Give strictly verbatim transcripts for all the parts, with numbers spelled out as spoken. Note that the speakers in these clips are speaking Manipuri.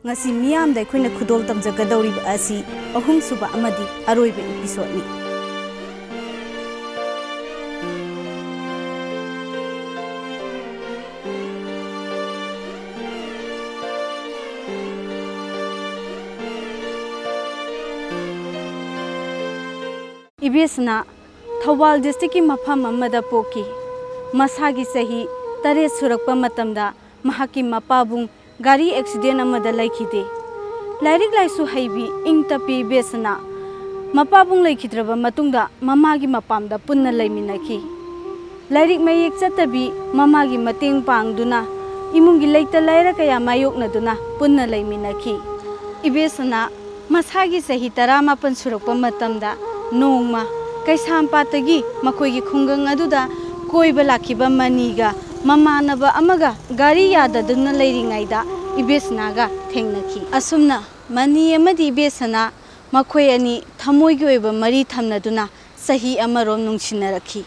ꯉꯁꯤ ꯃꯤꯌꯥꯝꯗ ꯑꯩꯈꯣꯏꯅ ꯈꯨꯗꯣꯜ ꯇꯝꯖꯒꯗꯧꯔꯤꯕ ꯑꯁꯤ ꯑꯍꯨꯝꯁꯨꯕ ꯑꯃꯗꯤ ꯑꯔꯣꯏꯕ episodeꯅꯤ꯫ ꯏꯕꯦꯁꯅꯥ ꯊꯧꯕꯥꯜ districtꯀꯤ ꯃꯐꯝ ꯑꯃꯗ ꯄꯣꯛꯈꯤ꯫ ꯃꯁꯥꯒꯤ ꯆꯍꯤ ꯇꯔꯦꯠ ꯁꯨꯔꯛꯄ ꯃꯇꯝꯗ ꯃꯍꯥꯛꯀꯤ ꯃꯄꯥꯕꯨꯡ ꯒꯥꯔꯤ accident ꯑꯃꯗ ꯂꯩꯈꯤꯗꯦ꯫ ꯂꯥꯏꯔꯤꯛ ꯂꯥꯏꯁꯨ ꯍꯩꯕꯤ, ꯏꯪ ꯇꯞꯄꯤ ꯏꯕꯦꯁꯅꯥ ꯃꯄꯥꯕꯨꯡ ꯂꯩꯈꯤꯗ꯭ꯔꯕ ꯃꯇꯨꯡꯗ ꯃꯃꯥꯒꯤ ꯃꯄꯥꯝꯗ ꯄꯨꯟꯅ ꯂꯩꯃꯤꯟꯅꯈꯤ꯫ ꯂꯥꯏꯔꯤꯛ ꯃꯌꯦꯛ ꯆꯠꯇꯕꯤ ꯃꯃꯥꯒꯤ ꯃꯇꯦꯡ ꯄꯥꯡꯗꯨꯅ ꯏꯃꯨꯡꯒꯤ ꯂꯩꯇ ꯂꯥꯏꯔ ꯀꯌꯥ ꯃꯥꯌꯣꯛꯅꯗꯨꯅ ꯄꯨꯟꯅ ꯂꯩꯃꯤꯟꯅꯈꯤ꯫ ꯏꯕꯦꯁꯅꯥ ꯃꯁꯥꯒꯤ ꯆꯍꯤ ꯇꯔꯥꯃꯥꯄꯟ ꯁꯨꯔꯛꯄ ꯃꯇꯝꯗ ꯅꯣꯡꯃ ꯀꯩꯁꯥꯝꯄꯥꯠꯇꯒꯤ ꯃꯈꯣꯏꯒꯤ ꯈꯨꯡꯒꯪ ꯑꯗꯨꯗ ꯀꯣꯏꯕ ꯂꯥꯛꯈꯤꯕ ꯃꯅꯤꯒ ꯃꯃꯥꯟꯅꯕ ꯑꯃꯒ ꯒꯥꯔꯤ ꯌꯥꯗꯗꯨꯅ ꯂꯩꯔꯤꯉꯩꯗ ꯏꯕꯦꯁꯅꯥꯒ ꯊꯦꯡꯅꯈꯤ꯫ ꯑꯁꯨꯝꯅ ꯃꯅꯤ ꯑꯃꯗꯤ ꯏꯕꯦꯁꯅꯥ ꯃꯈꯣꯏ ꯑꯅꯤ ꯊꯃꯣꯏꯒꯤ ꯑꯣꯏꯕ ꯃꯔꯤ ꯊꯝꯅꯗꯨꯅ ꯆꯍꯤ ꯑꯃꯔꯣꯝ ꯅꯨꯡꯁꯤꯅꯔꯛꯈꯤ꯫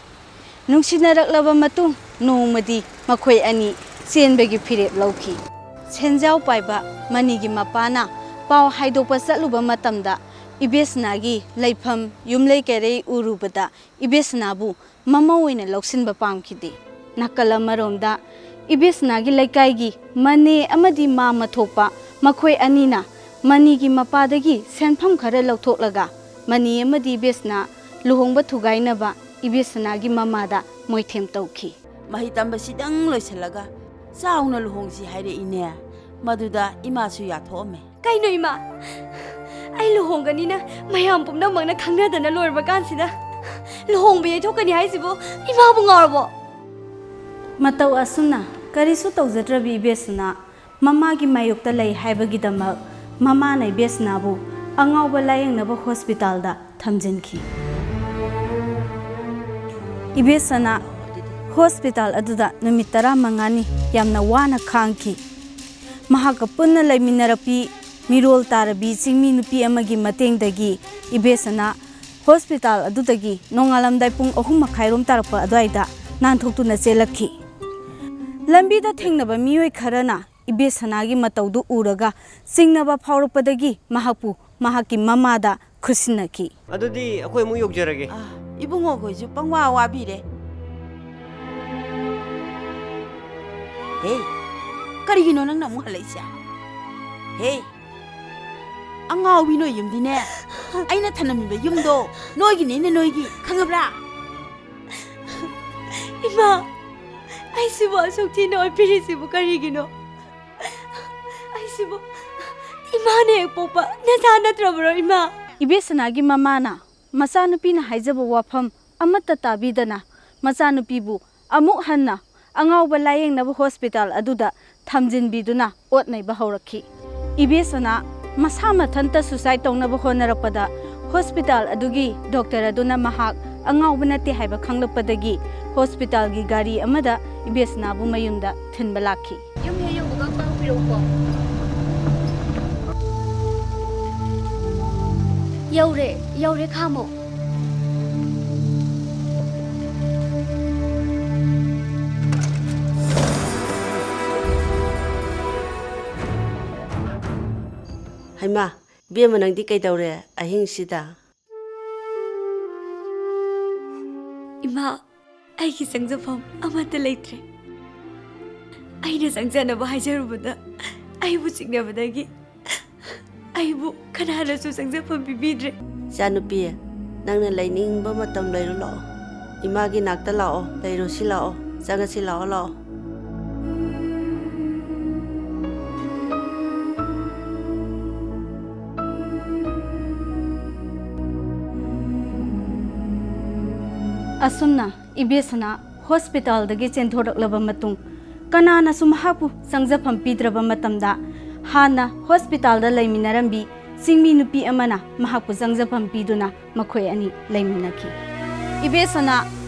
ꯅꯨꯡꯁꯤꯅꯔꯛꯂꯕ ꯃꯇꯨꯡ ꯅꯣꯡꯃꯗꯤ ꯃꯈꯣꯏ ꯑꯅꯤ ꯆꯦꯟꯕꯒꯤ ꯐꯤꯔꯦꯞ ꯂꯧꯈꯤ꯫ ꯁꯦꯟꯖꯥꯎ ꯄꯥꯏꯕ ꯃꯅꯤꯒꯤ ꯃꯄꯥꯅ ꯄꯥꯎ ꯍꯥꯏꯗꯣꯛꯄ ꯆꯠꯂꯨꯕ ꯃꯇꯝꯗ ꯏꯕꯦꯁꯅꯥꯒꯤ ꯂꯩꯐꯝ ꯌꯨꯝꯂꯩ ꯀꯩꯔꯩ ꯎꯔꯨꯕꯗ ꯏꯕꯦꯁꯅꯥꯕꯨ ꯃꯃꯧ ꯑꯣꯏꯅ ꯂꯧꯁꯤꯟꯕ ꯄꯥꯝꯈꯤꯗꯦ꯫ ꯅꯥꯀꯜ ꯑꯃꯔꯣꯝꯗ ꯏꯕꯦꯁꯅꯥꯒꯤ ꯂꯩꯀꯥꯏꯒꯤ ꯃꯅꯦ ꯑꯃꯗꯤ ꯃꯥꯃ ꯊꯣꯛꯄ ꯃꯈꯣꯏ ꯑꯅꯤꯅ ꯃꯅꯤꯒꯤ ꯃꯄꯥꯗꯒꯤ ꯁꯦꯟꯐꯝ ꯈꯔ ꯂꯧꯊꯣꯛꯂꯒ ꯃꯅꯤ ꯑꯃꯗꯤ ꯏꯕꯦꯁꯅꯥ ꯂꯨꯍꯣꯡꯕ ꯊꯨꯒꯥꯏꯅꯕ ꯏꯕꯦꯁꯅꯥꯒꯤ ꯃꯃꯥꯗ ꯃꯣꯏꯊꯦꯝ ꯇꯧꯈꯤ꯫ ꯃꯍꯩ ꯇꯝꯕꯁꯤꯗꯪ ꯂꯣꯏꯁꯤꯜꯂꯒ ꯆꯥꯎꯅ ꯂꯨꯍꯣꯡꯁꯤ ꯍꯥꯏꯔꯛꯏꯅꯦ꯫ ꯃꯗꯨꯗ ꯏꯃꯥꯁꯨ ꯌꯥꯊꯣꯛꯑꯝꯃꯦ꯫ ꯀꯩꯅꯣ ꯏꯃꯥ? ꯑꯩ ꯂꯨꯍꯣꯡꯒꯅꯤꯅ ꯃꯌꯥꯝ ꯄꯨꯝꯅꯃꯛꯅ ꯈꯪꯅꯗꯅ ꯂꯣꯏꯔꯕ ꯀꯥꯟꯁꯤꯗ ꯂꯨꯍꯣꯡꯕ ꯌꯩꯊꯣꯛꯀꯅꯤ ꯍꯥꯏꯁꯤꯕꯨ ꯏꯃꯥꯕꯨ ꯉꯥꯎꯔꯕꯣ? ꯃꯇꯧ ꯑꯁꯨꯝꯅ ꯀꯔꯤꯁꯨ ꯇꯧꯖꯗ꯭ꯔꯕꯤ ꯏꯕꯦꯁꯅꯥ ꯃꯃꯥꯒꯤ ꯃꯥꯌꯣꯛꯇ ꯂꯩ ꯍꯥꯏꯕꯒꯤꯗꯃꯛ ꯃꯃꯥꯅ ꯏꯕꯦꯁꯅꯥꯕꯨ ꯑꯉꯥꯎꯕ ꯂꯥꯌꯦꯡꯅꯕ ꯍꯣꯁꯄꯤꯇꯥꯜꯗ ꯊꯝꯖꯤꯟꯈꯤ꯫ ꯏꯕꯦꯁꯅꯥ ꯍꯣꯁꯄꯤꯇꯥꯜ ꯑꯗꯨꯗ ꯅꯨꯃꯤꯠ ꯇꯔꯥꯃꯉꯥꯅꯤ ꯌꯥꯝꯅ ꯋꯥꯅ ꯈꯥꯡꯈꯤ꯫ ꯃꯍꯥꯛꯀ ꯄꯨꯟꯅ ꯂꯩꯃꯤꯟꯅꯔꯛꯄꯤ ꯃꯤꯔꯣꯜ ꯇꯥꯔꯕꯤ ꯆꯤꯡꯃꯤ ꯅꯨꯄꯤ ꯑꯃꯒꯤ ꯃꯇꯦꯡꯗꯒꯤ ꯏꯕꯦꯁꯅꯥ ꯍꯣꯁꯄꯤꯇꯥꯜ ꯑꯗꯨꯗꯒꯤ ꯅꯣꯡꯉꯥꯜꯂꯝꯗꯥꯏ ꯄꯨꯡ ꯑꯍꯨꯝ ꯃꯈꯥꯏꯔꯣꯝ ꯇꯥꯔꯛꯄ ꯑꯗꯨꯋꯥꯏꯗ ꯅꯥꯟꯊꯣꯛꯇꯨꯅ ꯆꯦꯜꯂꯛꯈꯤ꯫ ꯂꯝꯕꯤꯗ ꯊꯦꯡꯅꯕ ꯃꯤꯑꯣꯏ ꯈꯔꯅ ꯏꯕꯦꯁꯅꯥꯒꯤ ꯃꯇꯧꯗꯨ ꯎꯔꯒ ꯆꯤꯡꯅꯕ ꯐꯥꯎꯔꯛꯄꯗꯒꯤ ꯃꯍꯥꯛꯄꯨ ꯃꯍꯥꯛꯀꯤ ꯃꯃꯥꯗ ꯈꯨꯠꯁꯤꯟꯅꯈꯤ꯫ ꯑꯗꯨꯗꯤ ꯑꯩꯈꯣꯏ ꯑꯃꯨꯛ ꯌꯧꯖꯔꯒꯦ꯫ ꯑꯥ, ꯏꯕꯨꯡꯉꯣꯈꯣꯏꯁꯨ ꯄꯪꯋꯥ ꯋꯥꯕꯤꯔꯦ꯫ ꯍꯦ, ꯀꯔꯤꯒꯤꯅꯣ ꯅꯪꯅ ꯑꯃꯨꯛ ꯍꯜꯂꯛꯏꯁꯦ? ꯍꯦ, ꯑꯉꯥꯎꯕꯤ ꯅꯣꯏ ꯌꯨꯝꯗꯤꯅꯦ꯫ ꯑꯩꯅ ꯊꯅꯝꯃꯤꯕ ꯌꯨꯝꯗꯣ ꯅꯣꯏꯒꯤꯅꯤꯅꯦ, ꯅꯣꯏꯒꯤ, ꯈꯪꯉꯕ꯭ꯔꯥ? ꯏꯃꯥ, ꯑꯩꯁꯤꯕꯨ ꯑꯁꯨꯛ ꯊꯤꯅ ꯑꯣꯠꯄꯤꯔꯤꯁꯤꯕꯨ ꯀꯔꯤꯒꯤꯅꯣ? ꯑꯩꯁꯤꯕꯨ ꯏꯃꯥꯅ ꯍꯦꯛ ꯄꯣꯛꯄ ꯅꯆꯥ ꯅꯠꯇ꯭ꯔꯕ꯭ꯔꯣ, ꯏꯃꯥ? ꯏꯕꯦꯁꯅꯥꯒꯤ ꯃꯃꯥꯅ ꯃꯆꯥꯅꯨꯄꯤꯅ ꯍꯥꯏꯖꯕ ꯋꯥꯐꯝ ꯑꯃꯠꯇ ꯇꯥꯕꯤꯗꯅ ꯃꯆꯥꯅꯨꯄꯤꯕꯨ ꯑꯃꯨꯛ ꯍꯟꯅ ꯑꯉꯥꯎꯕ ꯂꯥꯌꯦꯡꯅꯕ ꯍꯣꯁꯄꯤꯇꯥꯜ ꯑꯗꯨꯗ ꯊꯝꯖꯤꯟꯕꯤꯗꯨꯅ ꯑꯣꯠ ꯅꯩꯕ ꯍꯧꯔꯛꯈꯤ꯫ ꯏꯕꯦꯁꯅꯥ ꯃꯁꯥ ꯃꯊꯟꯇ suicide ꯇꯧꯅꯕ ꯍꯣꯠꯅꯔꯛꯄꯗ ꯍꯣꯁꯄꯤꯇꯥꯜ ꯑꯗꯨꯒꯤ ꯗꯣꯛꯇꯔ ꯑꯗꯨꯅ ꯃꯍꯥꯛ ꯑꯉꯥꯎꯕ ꯅꯠꯇꯦ ꯍꯥꯏꯕ ꯈꯪꯂꯛꯄꯗꯒꯤ ꯍꯣꯁꯄꯤꯇꯥꯜꯒꯤ ꯒꯥꯔꯤ ꯑꯃꯗ ꯏꯕꯦꯁꯅꯥꯕꯨ ꯃꯌꯨꯝꯗ ꯊꯤꯟꯕ ꯂꯥꯛꯈꯤ꯫ ꯌꯨꯝ ꯍꯦꯛ ꯌꯧꯕꯒ ꯀꯥꯞꯄꯤꯔꯛꯎꯀꯣ꯫ ꯌꯧꯔꯦ, ꯌꯧꯔꯦ, ꯈꯥꯝꯃꯣ꯫ ꯍꯩꯃꯥ, ꯏꯕꯦꯝꯃ, ꯅꯪꯗꯤ ꯀꯩꯗꯧꯔꯦ ꯑꯍꯤꯡꯁꯤꯗ? ꯏꯃꯥ, ꯑꯩꯒꯤ ꯆꯪꯖꯐꯝ ꯑꯃꯠꯇ ꯂꯩꯇ꯭ꯔꯦ꯫ ꯑꯩꯅ ꯆꯪꯖꯅꯕ ꯍꯥꯏꯖꯔꯨꯕꯗ ꯑꯩꯕꯨ ꯆꯤꯡꯅꯕꯗꯒꯤ ꯑꯩꯕꯨ ꯀꯅꯥꯅꯁꯨ ꯆꯪꯖꯐꯝ ꯄꯤꯕꯤꯗ꯭ꯔꯦ꯫ ꯏꯆꯥꯅꯨꯄꯤ, ꯅꯪꯅ ꯂꯩꯅꯤꯡꯕ ꯃꯇꯝ ꯂꯩꯔꯣ ꯂꯥꯛꯑꯣ꯫ ꯏꯃꯥꯒꯤ ꯅꯥꯛꯇ ꯂꯥꯛꯑꯣ, ꯂꯩꯔꯨꯁꯤ ꯂꯥꯛꯑꯣ, ꯆꯪꯉꯁꯤ ꯂꯥꯛꯑꯣ, ꯂꯥꯛꯑꯣ꯫ ꯑꯁꯨꯝꯅ ꯏꯕꯦꯁꯅꯥ ꯍꯣꯁꯄꯤꯇꯥꯜꯗꯒꯤ ꯆꯦꯟꯊꯣꯔꯛꯂꯕ ꯃꯇꯨꯡ ꯀꯅꯥꯅꯁꯨ ꯃꯍꯥꯛꯄꯨ ꯆꯪꯖꯐꯝ ꯄꯤꯗ꯭ꯔꯕ ꯃꯇꯝꯗ ꯍꯥꯟꯅ ꯍꯣꯁꯄꯤꯇꯥꯜꯗ ꯂꯩꯃꯤꯟꯅꯔꯝꯕꯤ ꯆꯤꯡꯃꯤ ꯅꯨꯄꯤ ꯑꯃꯅ ꯃꯍꯥꯛꯄꯨ ꯆꯪꯖꯐꯝ ꯄꯤꯗꯨꯅ ꯃꯈꯣꯏ ꯑꯅꯤ ꯂꯩꯃꯤꯟꯅꯈꯤ꯫ ꯏꯕꯦꯁꯅꯥ,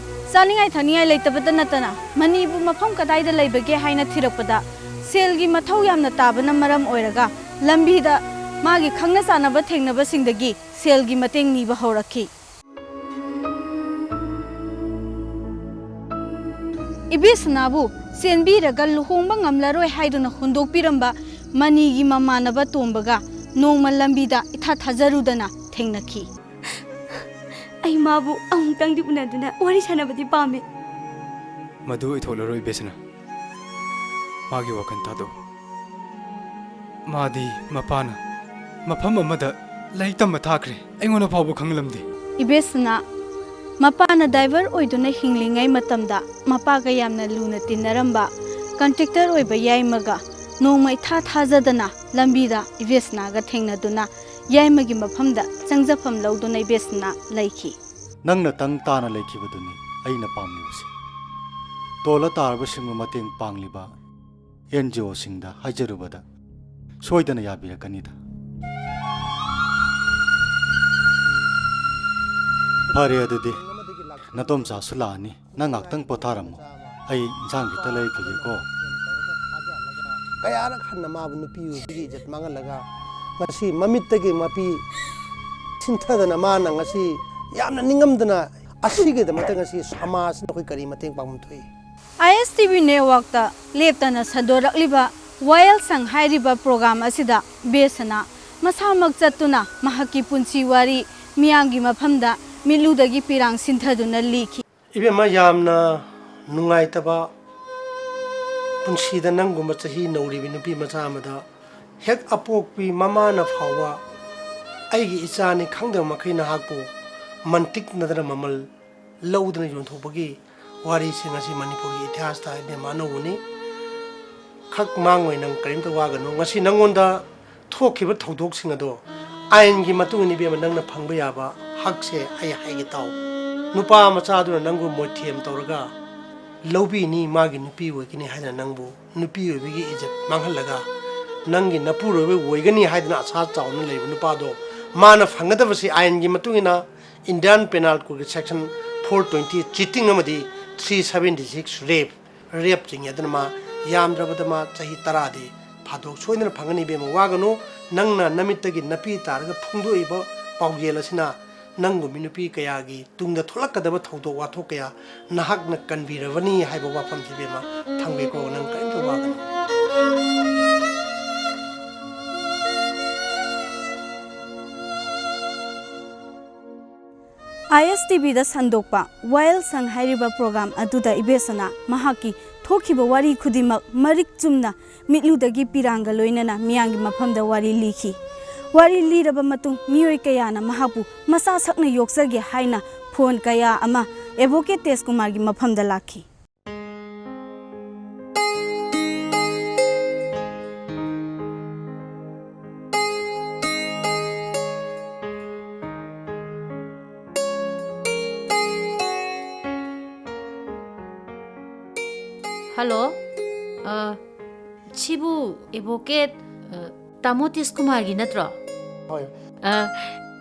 ꯆꯥꯅꯤꯡꯉꯥꯏ ꯊꯛꯅꯤꯡꯉꯥꯏ ꯂꯩꯇꯕꯇ ꯅꯠꯇꯅ ꯃꯅꯤꯕꯨ ꯃꯐꯝ ꯀꯗꯥꯏꯗ ꯂꯩꯕꯒꯦ ꯍꯥꯏꯅ ꯊꯤꯔꯛꯄꯗ ꯁꯦꯜꯒꯤ ꯃꯊꯧ ꯌꯥꯝꯅ ꯇꯥꯕꯅ ꯃꯔꯝ ꯑꯣꯏꯔꯒ ꯂꯝꯕꯤꯗ ꯃꯥꯒꯤ ꯈꯪꯅ ꯆꯥꯟꯅꯕ ꯊꯦꯡꯅꯕꯁꯤꯡꯗꯒꯤ ꯁꯦꯜꯒꯤ ꯃꯇꯦꯡ ꯅꯤꯕ ꯍꯧꯔꯛꯈꯤ꯫ ꯏꯕꯦꯁꯅꯥꯕꯨ ꯆꯦꯟꯕꯤꯔꯒ ꯂꯨꯍꯣꯡꯕ ꯉꯝꯂꯔꯣꯏ ꯍꯥꯏꯗꯨꯅ ꯍꯨꯟꯗꯣꯛꯄꯤꯔꯝꯕ ꯃꯅꯤꯒꯤ ꯃꯃꯥꯟꯅꯕ ꯇꯣꯝꯕꯒ ꯅꯣꯡꯃ ꯂꯝꯕꯤꯗ ꯏꯊꯥ ꯊꯥꯖꯔꯨꯗꯅ ꯊꯦꯡꯅꯈꯤ꯫ ꯑꯩ ꯃꯥꯕꯨ ꯑꯃꯨꯛꯇꯪꯗꯤ ꯎꯅꯗꯨꯅ ꯋꯥꯔꯤ ꯁꯥꯟꯅꯕꯗꯤ ꯄꯥꯝꯃꯤ꯫ ꯃꯗꯨ ꯑꯣꯏꯊꯣꯛꯂꯔꯣꯏ, ꯏꯕꯦꯁꯅꯥ꯫ ꯃꯥꯒꯤ ꯋꯥꯈꯜ ꯊꯥꯗꯣꯛꯎ꯫ ꯃꯥꯗꯤ ꯃꯄꯥꯅ ꯃꯐꯝ ꯑꯃꯗ ꯂꯥꯏꯔꯤꯛ ꯇꯝꯕ ꯊꯥꯈ꯭ꯔꯦ꯫ ꯑꯩꯉꯣꯟꯗ ꯐꯥꯎꯕ ꯈꯪꯂꯝꯗꯦ꯫ ꯏꯕꯦꯁꯅꯥ, ꯃꯄꯥꯅ ꯗ꯭ꯔꯥꯏꯚꯔ ꯑꯣꯏꯗꯨꯅ ꯍꯤꯡꯂꯤꯉꯩ ꯃꯇꯝꯗ ꯃꯄꯥꯒ ꯌꯥꯝꯅ ꯂꯨꯅ ꯇꯤꯟꯅꯔꯝꯕ ꯀꯟꯇ꯭ꯔꯦꯛꯇꯔ ꯑꯣꯏꯕ ꯌꯥꯏꯃꯒ ꯅꯣꯡꯃ ꯏꯊꯥ ꯊꯥꯖꯗꯅ ꯂꯝꯕꯤꯗ ꯏꯕꯦꯁꯅꯥꯒ ꯊꯦꯡꯅꯗꯨꯅ ꯌꯥꯏꯃꯒꯤ ꯃꯐꯝꯗ ꯆꯪꯖꯐꯝ ꯂꯧꯗꯨꯅ ꯏꯕꯦꯁꯅꯥ ꯂꯩꯈꯤ꯫ ꯅꯪꯅ ꯇꯪ ꯇꯥꯅ ꯂꯩꯈꯤꯕꯗꯨꯅꯤ ꯑꯩꯅ ꯄꯥꯝꯂꯤꯕꯁꯤ꯫ ꯇꯣꯜꯂ ꯇꯥꯔꯕꯁꯤꯡꯕꯨ ꯃꯇꯦꯡ ꯄꯥꯡꯂꯤꯕ ꯑꯦꯟ ꯖꯤ ꯑꯣꯁꯤꯡꯗ ꯍꯥꯏꯖꯔꯨꯕꯗ ꯁꯣꯏꯗꯅ ꯌꯥꯕꯤꯔꯛꯀꯅꯤꯗ꯫ ꯐꯔꯦ, ꯑꯗꯨꯗꯤ ꯅꯇꯣꯝꯆꯥꯁꯨ ꯂꯥꯛꯑꯅꯤ꯫ ꯅꯪ ꯉꯥꯛꯇꯪ ꯄꯣꯊꯥꯔꯝꯃꯣ꯫ ꯑꯩ ꯏꯟꯁꯥꯡ ꯈꯤꯇ ꯂꯩꯔꯨꯈꯤꯒꯦꯀꯣ꯫ ꯀꯌꯥꯔꯛ ꯍꯟꯅ ꯃꯥꯕꯨ ꯅꯨꯄꯤ ꯑꯣꯏꯕꯒꯤ ꯏꯖꯠ ꯃꯥꯡꯍꯜꯂꯒ ꯉꯁꯤ ꯃꯃꯤꯠꯇꯒꯤ ꯃꯄꯤ ꯁꯤꯟꯊꯗꯅ ꯃꯥꯅ ꯉꯁꯤ ꯌꯥꯝꯅ ꯅꯤꯡꯉꯝꯗꯅ ꯑꯁꯤꯒꯤꯗꯃꯛꯇ ꯉꯁꯤ ꯁꯃꯥꯖꯅ ꯑꯩꯈꯣꯏ ꯀꯔꯤ ꯃꯇꯦꯡ ꯄꯥꯡꯐꯝ ꯊꯣꯛꯏ? ꯑꯥꯏ ꯑꯦꯁ ꯇꯤ ꯚꯤ ꯅꯦꯠꯋꯥꯛꯇ ꯂꯦꯞꯇꯅ ꯁꯟꯗꯣꯔꯛꯂꯤꯕ ꯋꯥꯌꯦꯜꯁꯪ ꯍꯥꯏꯔꯤꯕ ꯄ꯭ꯔꯣꯒ꯭ꯔꯥꯝ ꯑꯁꯤꯗ ꯕꯦꯁꯅ ꯃꯁꯥꯃꯛ ꯆꯠꯇꯨꯅ ꯃꯍꯥꯛꯀꯤ ꯄꯨꯟꯁꯤ ꯋꯥꯔꯤ ꯃꯤꯌꯥꯝꯒꯤ ꯃꯐꯝꯗ ꯃꯤꯠꯂꯨꯗꯒꯤ ꯄꯤꯔꯥꯡ ꯁꯤꯟꯊꯗꯨꯅ ꯂꯤꯈꯤ꯫ ꯏꯕꯦꯝꯃ, ꯌꯥꯝꯅ ꯅꯨꯡꯉꯥꯏꯇꯕ ꯄꯨꯟꯁꯤꯗ ꯅꯪꯒꯨꯝꯕ ꯆꯍꯤ ꯅꯧꯔꯤꯕꯤ ꯅꯨꯄꯤ ꯃꯆꯥ ꯑꯃꯗ ꯍꯦꯛ ꯑꯄꯣꯛꯄꯤ ꯃꯃꯥꯅ ꯐꯥꯎꯕ ꯑꯩꯒꯤ ꯏꯆꯥꯅꯤ ꯈꯪꯗꯕ ꯃꯈꯩ ꯅꯍꯥꯛꯄꯨ ꯃꯟꯇꯤꯛꯅꯗꯅ ꯃꯃꯜ ꯂꯧꯗꯅ ꯌꯣꯟꯊꯣꯛꯄꯒꯤ ꯋꯥꯔꯤꯁꯤꯡ ꯑꯁꯤ ꯃꯅꯤꯄꯨꯔꯒꯤ ꯏꯇꯤꯍꯥꯁꯇ ꯏꯕꯦꯝꯃ ꯑꯅꯧꯕꯅꯤ꯫ ꯈꯛ ꯃꯥꯡꯉꯣꯏ, ꯅꯪ ꯀꯔꯤꯝꯇ ꯋꯥꯒꯅꯨ꯫ ꯉꯁꯤ ꯅꯪꯉꯣꯟꯗ ꯊꯣꯛꯈꯤꯕ ꯊꯧꯗꯣꯛꯁꯤꯡ ꯑꯗꯣ ꯑꯥꯏꯟꯒꯤ ꯃꯇꯨꯡ ꯏꯟꯅ ꯏꯕꯦꯝꯃ ꯅꯪꯅ ꯐꯪꯕ ꯌꯥꯕ ꯍꯛꯁꯦ ꯑꯩ ꯍꯥꯏꯒꯦ ꯇꯥꯎ꯫ ꯅꯨꯄꯥ ꯃꯆꯥꯗꯨꯅ ꯅꯪꯕꯨ ꯃꯣꯏꯊꯦꯝ ꯇꯧꯔꯒ ꯂꯧꯕꯤꯅꯤ, ꯃꯥꯒꯤ ꯅꯨꯄꯤ ꯑꯣꯏꯒꯅꯤ ꯍꯥꯏꯗꯅ ꯅꯪꯕꯨ ꯅꯨꯄꯤ ꯑꯣꯏꯕꯒꯤ ꯏꯖꯠ ꯃꯥꯡꯍꯜꯂꯒ ꯅꯪꯒꯤ ꯅꯄꯨꯔꯣꯏꯕ ꯑꯣꯏꯒꯅꯤ ꯍꯥꯏꯗꯅ ꯑꯁꯥ ꯆꯥꯎꯅ ꯂꯩꯕ ꯅꯨꯄꯥꯗꯣ ꯃꯥꯅ ꯐꯪꯒꯗꯕꯁꯤ ꯑꯥꯏꯟꯒꯤ ꯃꯇꯨꯡ ꯏꯟꯅ Indian Penal Code section four twenty cheating ꯑꯃꯗꯤ three seventy six rape, rape ꯆꯤꯡꯉꯤ꯫ ꯑꯗꯨꯅ ꯃꯥ ꯌꯥꯝꯗ꯭ꯔꯕꯗ ꯃꯥ ꯆꯍꯤ ꯇꯔꯥꯗꯤ ꯐꯥꯗꯣꯛ ꯁꯣꯏꯗꯅ ꯐꯪꯒꯅꯤ꯫ ꯏꯕꯦꯝꯃ, ꯋꯥꯒꯅꯨ꯫ ꯅꯪꯅ ꯅꯃꯤꯠꯇꯒꯤ ꯅꯄꯤ ꯇꯥꯔꯒ ꯐꯣꯡꯗꯣꯛꯏꯕ ꯄꯥꯎꯖꯦꯜ ꯑꯁꯤꯅ ꯅꯪꯒꯨꯝꯕꯤ ꯅꯨꯄꯤ ꯀꯌꯥꯒꯤ ꯇꯨꯡꯗ ꯊꯣꯛꯂꯛꯀꯗꯕ ꯊꯧꯗꯣꯛ ꯋꯥꯊꯣꯛ ꯀꯌꯥ ꯅꯍꯥꯛꯅ ꯀꯟꯕꯤꯔꯕꯅꯤ ꯍꯥꯏꯕ ꯋꯥꯐꯝꯁꯤ, ꯏꯕꯦꯝꯃ, ꯊꯝꯒꯦꯀꯣ, ꯅꯪ ꯀꯔꯤꯝꯇ ꯋꯥꯒꯅꯨ꯫ ꯑꯥꯏ ꯑꯦꯁ ꯇꯤ ꯚꯤꯗ ꯁꯟꯗꯣꯛꯄ ꯋꯥꯌꯦꯜ ꯁꯪ ꯍꯥꯏꯔꯤꯕ ꯄ꯭ꯔꯣꯒ꯭ꯔꯥꯝ ꯑꯗꯨꯗ ꯏꯕꯦꯁꯅꯥ ꯃꯍꯥꯛꯀꯤ ꯊꯣꯛꯈꯤꯕ ꯋꯥꯔꯤ ꯈꯨꯗꯤꯡꯃꯛ ꯃꯔꯤꯛ ꯆꯨꯝꯅ ꯃꯤꯠꯂꯨꯗꯒꯤ ꯄꯤꯔꯥꯡꯒ ꯂꯣꯏꯅꯅ ꯃꯤꯌꯥꯝꯒꯤ ꯃꯐꯝꯗ ꯋꯥꯔꯤ ꯂꯤꯈꯤ꯫ ꯋꯥꯔꯤ ꯂꯤꯔꯕ ꯃꯇꯨꯡ ꯃꯤꯑꯣꯏ ꯀꯌꯥꯅ ꯃꯍꯥꯛꯄꯨ ꯃꯆꯥ ꯁꯛꯅ ꯌꯣꯛꯆꯒꯦ ꯍꯥꯏꯅ ꯐꯣꯟ ꯀꯌꯥ ꯑꯃ ꯑꯦꯗꯚꯣꯀꯦꯠ ꯇꯦꯖꯀꯨꯃꯥꯔꯒꯤ ꯃꯐꯝꯗ ꯂꯥꯛꯈꯤ꯫ ꯍꯜꯂꯣ, ꯑ, ꯁꯤꯕꯨ ꯑꯦꯗꯚꯣꯀꯦꯠ, ꯑ, ꯇꯥꯃꯣ ꯇꯦꯖꯀꯨꯃꯥꯔꯒꯤ ꯅꯠꯇ꯭ꯔꯣ? ꯍꯣꯏ꯫ ꯑ,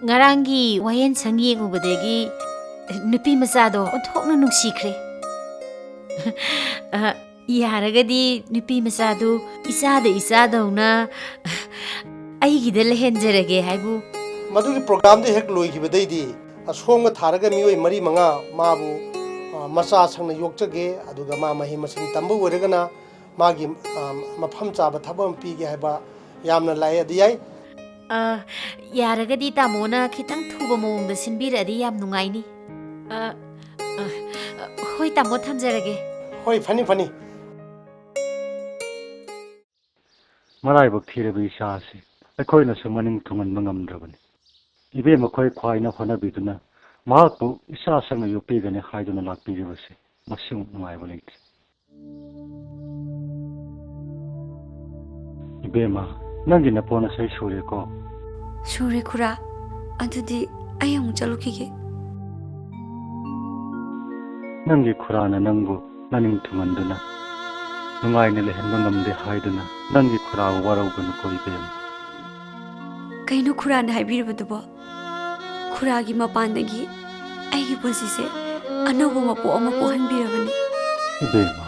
ꯉꯔꯥꯡꯒꯤ ꯋꯥꯌꯦꯜ ꯁꯪ ꯌꯦꯡꯉꯨꯕꯗꯒꯤ ꯅꯨꯄꯤ ꯃꯆꯥꯗꯣ ꯑꯣꯟꯊꯣꯛꯅ ꯅꯨꯡꯁꯤꯈ꯭ꯔꯦ꯫ ꯑ, ꯌꯥꯔꯒꯗꯤ ꯅꯨꯄꯤ ꯃꯆꯥꯗꯨ ꯏꯆꯥꯗ ꯏꯆꯥꯗꯧꯅ ꯑꯩꯒꯤꯗ ꯂꯩꯍꯟꯖꯔꯒꯦ ꯍꯥꯏꯕꯨ꯫ ꯃꯗꯨꯒꯤ ꯄ꯭ꯔꯣꯒ꯭ꯔꯥꯝꯗꯨ ꯍꯦꯛ ꯂꯣꯏꯈꯤꯕꯗꯩꯗꯤ ꯑꯁꯣꯝꯒ ꯊꯥꯔꯒ ꯃꯤꯑꯣꯏ ꯃꯔꯤ ꯃꯉꯥ ꯃꯥꯕꯨ, ꯑ, ꯃꯆꯥ ꯁꯪꯅ ꯌꯣꯛꯆꯒꯦ, ꯑꯗꯨꯒ ꯃꯥ ꯃꯍꯩ ꯃꯁꯤꯡ ꯇꯝꯕ ꯑꯣꯏꯔꯒꯅ ꯃꯥꯒꯤ, ꯑ, ꯃꯐꯝ ꯆꯥꯕ ꯊꯕꯛ ꯑꯃ ꯄꯤꯒꯦ ꯍꯥꯏꯕ ꯌꯥꯝꯅ ꯂꯥꯛꯑꯦ꯫ ꯑꯗꯨ ꯌꯥꯏ꯫ ꯑ, ꯌꯥꯔꯒꯗꯤ ꯇꯥꯃꯣꯅ ꯈꯤꯇꯪ ꯊꯨꯕ ꯃꯑꯣꯡꯗ ꯁꯤꯟꯕꯤꯔꯛꯑꯗꯤ ꯌꯥꯝ ꯅꯨꯡꯉꯥꯏꯅꯤ꯫ ꯑ, ꯑ, ꯍꯣꯏ ꯇꯥꯃꯣ, ꯊꯝꯖꯔꯒꯦ꯫ ꯍꯣꯏ, ꯐꯅꯤ, ꯐꯅꯤ꯫ ꯃꯔꯥꯏꯕꯛ ꯊꯤꯔꯕ ꯏꯆꯥ ꯑꯁꯤ ꯑꯩꯈꯣꯏꯅꯁꯨ ꯃꯅꯤꯡ ꯊꯨꯡꯍꯟꯕ ꯉꯝꯗ꯭ꯔꯕꯅꯤ꯫ ꯏꯕꯦꯝꯃ ꯈꯣꯏ ꯈ꯭ꯋꯥꯏꯅ ꯍꯣꯠꯅꯕꯤꯗꯨꯅ ꯃꯍꯥꯛꯄꯨ ꯏꯆꯥ ꯁꯪꯅ ꯌꯣꯛꯄꯤꯒꯅꯤ ꯍꯥꯏꯗꯨꯅ ꯂꯥꯛꯄꯤꯔꯤꯕꯁꯤ ꯃꯁꯤꯃꯨꯛ ꯅꯨꯡꯉꯥꯏꯕ ꯂꯩꯇꯦ꯫ ꯏꯕꯦꯝꯃ, ꯅꯪꯒꯤ ꯅꯄꯣ ꯅꯁꯩ ꯁꯨꯔꯦꯀꯣ? ꯁꯨꯔꯦ ꯈꯨꯔꯥ꯫ ꯑꯗꯨꯗꯤ ꯑꯩ ꯑꯃꯨꯛ ꯆꯠꯂꯨꯈꯤꯒꯦ꯫ ꯅꯪꯒꯤ ꯈꯨꯔꯥꯅ ꯅꯪꯕꯨ ꯅꯅꯤꯡ ꯊꯨꯡꯍꯟꯗꯨꯅ ꯅꯨꯡꯉꯥꯏꯅ ꯂꯩꯍꯟꯕ ꯉꯝꯗꯦ ꯍꯥꯏꯗꯨꯅ ꯅꯪꯒꯤ ꯈꯨꯔꯥꯕꯨ ꯋꯥꯔꯧꯒꯅꯨꯀꯣ ꯏꯕꯦꯝꯃ꯫ ꯀꯩꯅꯣ ꯈꯨꯔꯥꯅ ꯍꯥꯏꯕꯤꯔꯤꯕꯗꯨꯕꯣ? ꯈꯨꯔꯥꯒꯤ ꯃꯄꯥꯟꯗꯒꯤ ꯑꯩꯒꯤ ꯄꯨꯟꯁꯤꯁꯦ ꯑꯅꯧꯕ ꯃꯄꯣꯛ ꯑꯃ ꯄꯣꯛꯍꯟꯕꯤꯔꯕꯅꯤ꯫ ꯏꯕꯦꯝꯃ꯫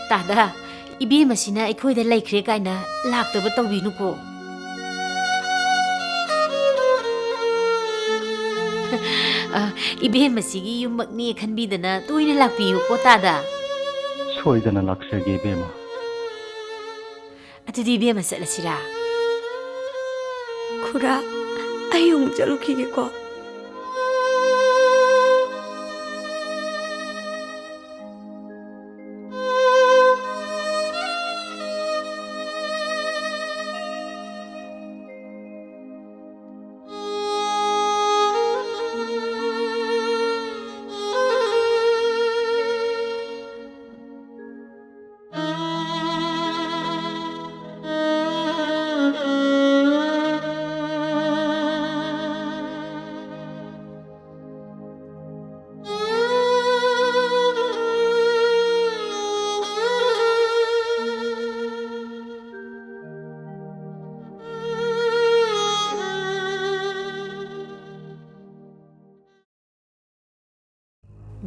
ꯇꯥꯗ, ꯏꯕꯦꯝꯃꯁꯤꯅ ꯑꯩꯈꯣꯏꯗ ꯂꯩꯈ꯭ꯔꯦ ꯀꯥꯏꯅ ꯂꯥꯛꯇꯕ ꯇꯧꯕꯤꯅꯨꯀꯣ꯫ ꯑ, ꯏꯕꯦꯝꯃꯁꯤꯒꯤ ꯌꯨꯝꯃꯛꯅꯤ ꯈꯟꯕꯤꯗꯅ ꯇꯣꯏꯅ ꯂꯥꯛꯄꯤꯌꯨꯀꯣ, ꯇꯥꯗ꯫ ꯁꯣꯏꯗꯅ ꯂꯥꯛꯆꯒꯦ, ꯏꯕꯦꯝꯃ꯫ ꯑꯗꯨꯗꯤ ꯏꯕꯦꯝꯃ ꯆꯠꯂꯁꯤꯔꯥ? ꯈꯨꯔꯥ, ꯑꯩ ꯑꯃꯨꯛ ꯆꯠꯂꯨꯈꯤꯒꯦꯀꯣ꯫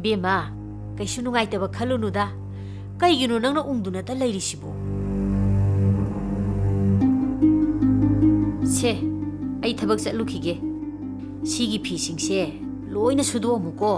ꯕꯦꯝꯃ, ꯀꯩꯁꯨ ꯅꯨꯡꯉꯥꯏꯇꯕ ꯈꯜꯂꯨꯅꯨꯗ꯫ ꯀꯩꯒꯤꯅꯣ ꯅꯪꯅ ꯎꯪꯗꯨꯅꯇ ꯂꯩꯔꯤꯁꯤꯕꯨ? ꯁꯦ, ꯑꯩ ꯊꯕꯛ ꯆꯠꯂꯨꯈꯤꯒꯦ꯫ ꯁꯤꯒꯤ ꯐꯤꯁꯤꯡꯁꯦ ꯂꯣꯏꯅ ꯁꯨꯗꯣꯛꯑꯝꯃꯨꯀꯣ꯫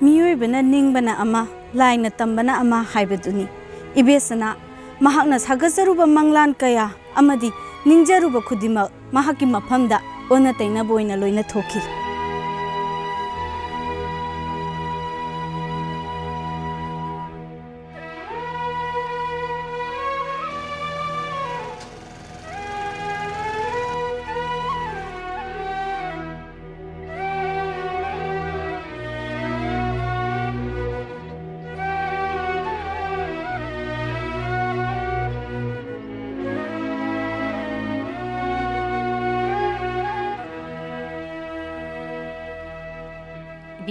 ꯃꯤꯑꯣꯏꯕꯅ ꯅꯤꯡꯕꯅ ꯑꯃ, ꯂꯥꯏꯅ ꯇꯝꯕꯅ ꯑꯃ ꯍꯥꯏꯕꯗꯨꯅꯤ꯫ ꯏꯕꯦꯁꯅꯥ, ꯃꯍꯥꯛꯅ ꯁꯥꯒꯠꯆꯔꯨꯕ ꯃꯪꯂꯥꯟ ꯀꯌꯥ ꯑꯃꯗꯤ ꯅꯤꯡꯖꯔꯨꯕ ꯈꯨꯗꯤꯡꯃꯛ ꯃꯍꯥꯛꯀꯤ ꯃꯐꯝꯗ ꯑꯣꯟꯅ ꯇꯩꯅꯕ ꯑꯣꯏꯅ ꯂꯣꯏꯅ ꯊꯣꯛꯈꯤ꯫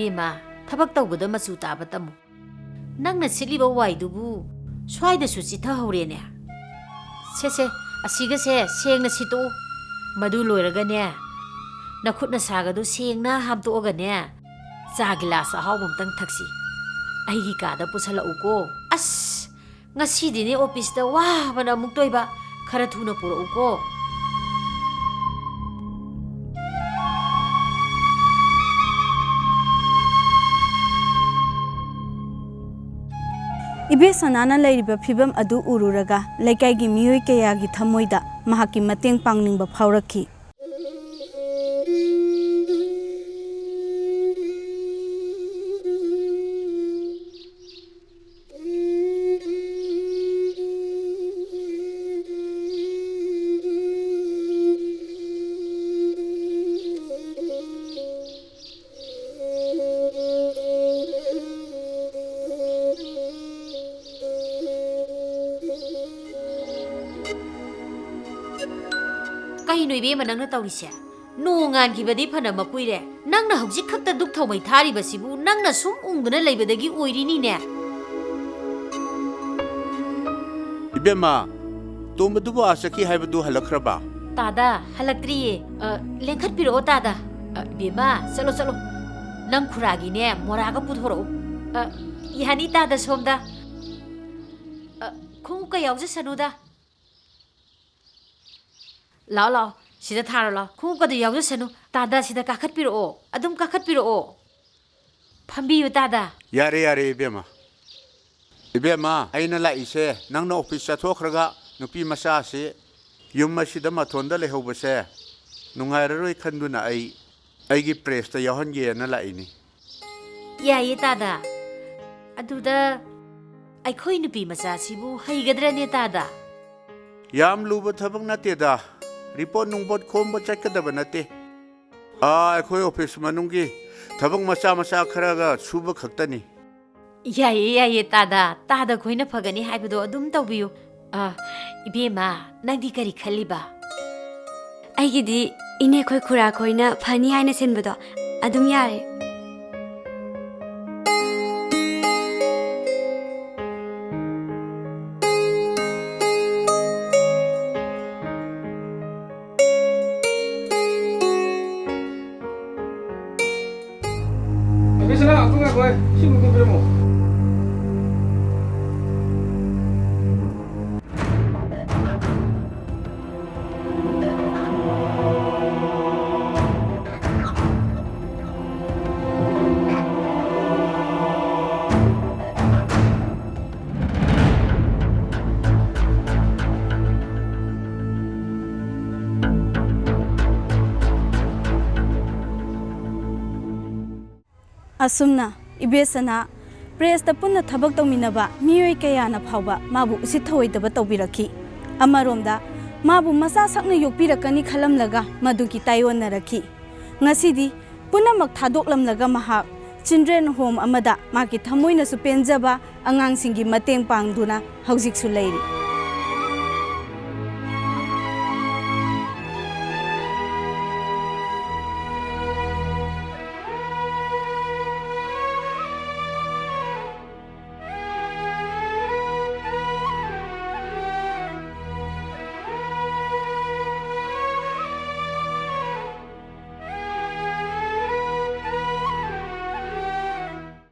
ꯏꯃꯥ, ꯊꯕꯛ ꯇꯧꯕꯗ ꯃꯆꯨ ꯇꯥꯕ ꯇꯝꯃꯨ꯫ ꯅꯪꯅ ꯁꯤꯠꯂꯤꯕ ꯋꯥꯏꯗꯨꯕꯨ ꯁ꯭ꯋꯥꯏꯗꯁꯨ ꯆꯤꯊꯍꯧꯔꯦꯅꯦ꯫ ꯁꯦ, ꯁꯦ, ꯑꯁꯤꯒꯁꯦ ꯁꯦꯡꯅ ꯁꯤꯠꯇꯣꯛꯎ꯫ ꯃꯗꯨ ꯂꯣꯏꯔꯒꯅꯦ, ꯅꯈꯨꯠ ꯅꯁꯥꯒꯗꯨ ꯁꯦꯡꯅ ꯍꯥꯝꯇꯣꯛꯑꯒꯅꯦ, ꯆꯥ ꯒꯤꯂꯥꯁ ꯑꯍꯥꯎꯕ ꯑꯝꯇꯪ ꯊꯛꯁꯤ꯫ ꯑꯩꯒꯤ ꯀꯥꯗ ꯄꯨꯁꯜꯂꯛꯎꯀꯣ꯫ ꯑꯁ, ꯉꯁꯤꯗꯤꯅꯦ ꯑꯣꯐꯤꯁꯇ ꯋꯥꯕꯅ ꯑꯃꯨꯛ ꯇꯣꯏꯕ꯫ ꯈꯔ ꯊꯨꯅ ꯄꯨꯔꯛꯎꯀꯣ꯫ ꯏꯕꯦꯁꯅꯥꯅ ꯂꯩꯔꯤꯕ ꯐꯤꯚꯝ ꯑꯗꯨ ꯎꯔꯨꯔꯒ ꯂꯩꯀꯥꯏꯒꯤ ꯃꯤꯑꯣꯏ ꯀꯌꯥꯒꯤ ꯊꯃꯣꯏꯗ ꯃꯍꯥꯛꯀꯤ ꯃꯇꯦꯡ ꯄꯥꯡꯅꯤꯡꯕ ꯐꯥꯎꯔꯛꯈꯤ꯫ ꯀꯩꯅꯣ ꯏꯕꯦꯝꯃ ꯅꯪꯅ ꯇꯧꯔꯤꯁꯦ? ꯅꯣꯡ ꯉꯥꯟꯈꯤꯕꯗꯤ ꯐꯅ ꯃꯀꯨꯏꯔꯦ꯫ ꯅꯪꯅ ꯍꯧꯖꯤꯛ ꯈꯛꯇ ꯗꯨꯛ ꯊꯥꯎꯃꯩ ꯊꯥꯔꯤꯕꯁꯤꯕꯨ ꯅꯪꯅ ꯁꯨꯝ ꯎꯪꯗꯨꯅ ꯂꯩꯕꯗꯒꯤ ꯑꯣꯏꯔꯤꯅꯤꯅꯦ꯫ ꯏꯕꯦꯝꯃ, ꯇꯣꯝꯕꯗꯨꯕꯨ ꯑꯥ ꯆꯠꯈꯤ ꯍꯥꯏꯕꯗꯨ ꯍꯜꯂꯛꯈ꯭ꯔꯕ? ꯇꯥꯗ, ꯍꯜꯂꯛꯇ꯭ꯔꯤꯌꯦ꯫ ꯑ, ꯂꯦꯡꯈꯠꯄꯤꯔꯛꯑꯣ ꯇꯥꯗ꯫ ꯑ, ꯏꯕꯦꯝꯃ, ꯆꯠꯂꯣ, ꯆꯠꯂꯣ꯫ ꯅꯪ ꯈꯨꯔꯥꯒꯤꯅꯦ ꯃꯣꯔꯥꯒ ꯄꯨꯊꯣꯔꯛꯎ꯫ ꯑ, ꯌꯥꯅꯤ ꯇꯥꯗ, ꯁꯣꯝꯗ꯫ ꯑ, ꯈꯣꯡꯎꯞꯀ ꯌꯥꯎꯖꯁꯅꯨꯗ꯫ ꯂꯥꯛꯑꯣ, ꯂꯥꯛꯑꯣ, ꯁꯤꯗ ꯊꯥꯔꯣ, ꯂꯥꯛꯑꯣ꯫ ꯈꯣꯡꯎꯞꯀꯗꯣ ꯌꯥꯎꯖꯁꯅꯨ꯫ ꯇꯥꯗ, ꯁꯤꯗ ꯀꯥꯈꯠꯄꯤꯔꯛꯑꯣ꯫ ꯑꯗꯨꯝ ꯀꯥꯈꯠꯄꯤꯔꯛꯑꯣ꯫ ꯐꯝꯕꯤꯌꯨ ꯇꯥꯗ꯫ ꯌꯥꯔꯦ, ꯌꯥꯔꯦ, ꯏꯕꯦꯝꯃ꯫ ꯏꯕꯦꯝꯃ, ꯑꯩꯅ ꯂꯥꯛꯏꯁꯦ ꯅꯪꯅ ꯑꯣꯐꯤꯁ ꯆꯠꯊꯣꯛꯈ꯭ꯔꯒ ꯅꯨꯄꯤ ꯃꯆꯥꯁꯤ ꯌꯨꯝ ꯑꯁꯤꯗ ꯃꯊꯣꯟꯗ ꯂꯩꯍꯧꯕꯁꯦ ꯅꯨꯡꯉꯥꯏꯔꯔꯣꯏ ꯈꯟꯗꯨꯅ ꯑꯩ ꯑꯩꯒꯤ ꯄ꯭ꯔꯦꯁꯇ ꯌꯥꯎꯍꯟꯒꯦꯅ ꯂꯥꯛꯏꯅꯤ꯫ ꯌꯥꯏꯌꯦ ꯇꯥꯗ꯫ ꯑꯗꯨꯗ ꯑꯩꯈꯣꯏ ꯅꯨꯄꯤ ꯃꯆꯥꯁꯤꯕꯨ ꯍꯩꯒꯗ꯭ꯔꯅꯦ ꯇꯥꯗ? ꯌꯥꯝ ꯂꯨꯕ ꯊꯕꯛ ꯅꯠꯇꯦꯗ꯫ ꯔꯤꯄꯣꯔꯠ ꯅꯨꯡꯄꯣꯠ ꯈꯣꯝꯕ ꯆꯠꯀꯗꯕ ꯅꯠꯇꯦ꯫ ꯑꯥ, ꯑꯩꯈꯣꯏ ꯑꯣꯐꯤꯁ ꯃꯅꯨꯡꯒꯤ ꯊꯕꯛ ꯃꯆꯥ ꯃꯆꯥ ꯈꯔꯒ ꯁꯨꯕ ꯈꯛꯇꯅꯤ꯫ ꯌꯥꯏꯌꯦ, ꯌꯥꯏꯌꯦ ꯇꯥꯗ꯫ ꯇꯥꯗ ꯈꯣꯏꯅ ꯐꯒꯅꯤ ꯍꯥꯏꯕꯗꯣ ꯑꯗꯨꯝ ꯇꯧꯕꯤꯌꯨ꯫ ꯑ, ꯏꯕꯦꯝꯃ, ꯅꯪꯗꯤ ꯀꯔꯤ ꯈꯜꯂꯤꯕ? ꯑꯩꯒꯤꯗꯤ ꯏꯅꯦꯈꯣꯏ ꯈꯨꯔꯥꯈꯣꯏꯅ ꯐꯅꯤ ꯍꯥꯏꯅ ꯁꯤꯟꯕꯗꯣ ꯑꯗꯨꯝ ꯌꯥꯔꯦ꯫ ꯑꯁꯨꯝꯅ ꯏꯕꯦꯁꯅꯥ ꯄ꯭ꯔꯦꯁꯇ ꯄꯨꯟꯅ ꯊꯕꯛ ꯇꯧꯃꯤꯟꯅꯕ ꯃꯤꯑꯣꯏ ꯀꯌꯥꯅ ꯐꯥꯎꯕ ꯃꯥꯕꯨ ꯎꯁꯤꯠ ꯊꯑꯣꯏꯗꯕ ꯇꯧꯕꯤꯔꯛꯈꯤ꯫ ꯑꯃꯔꯣꯝꯗ ꯃꯥꯕꯨ ꯃꯆꯥ ꯁꯛꯅ ꯌꯣꯛꯄꯤꯔꯛꯀꯅꯤ ꯈꯜꯂꯝꯂꯒ ꯃꯗꯨꯒꯤ ꯇꯥꯏꯑꯣꯟꯅꯔꯛꯈꯤ꯫ ꯉꯁꯤꯗꯤ ꯄꯨꯝꯅꯃꯛ ꯊꯥꯗꯣꯛꯂꯝꯂꯒ ꯃꯍꯥꯛ ꯆꯤꯜꯗ꯭ꯔꯦꯟ ꯍꯣꯝ ꯑꯃꯗ ꯃꯥꯒꯤ ꯊꯃꯣꯏꯅꯁꯨ ꯄꯦꯟꯖꯕ ꯑꯉꯥꯡꯁꯤꯡꯒꯤ ꯃꯇꯦꯡ ꯄꯥꯡꯗꯨꯅ ꯍꯧꯖꯤꯛꯁꯨ ꯂꯩꯔꯤ꯫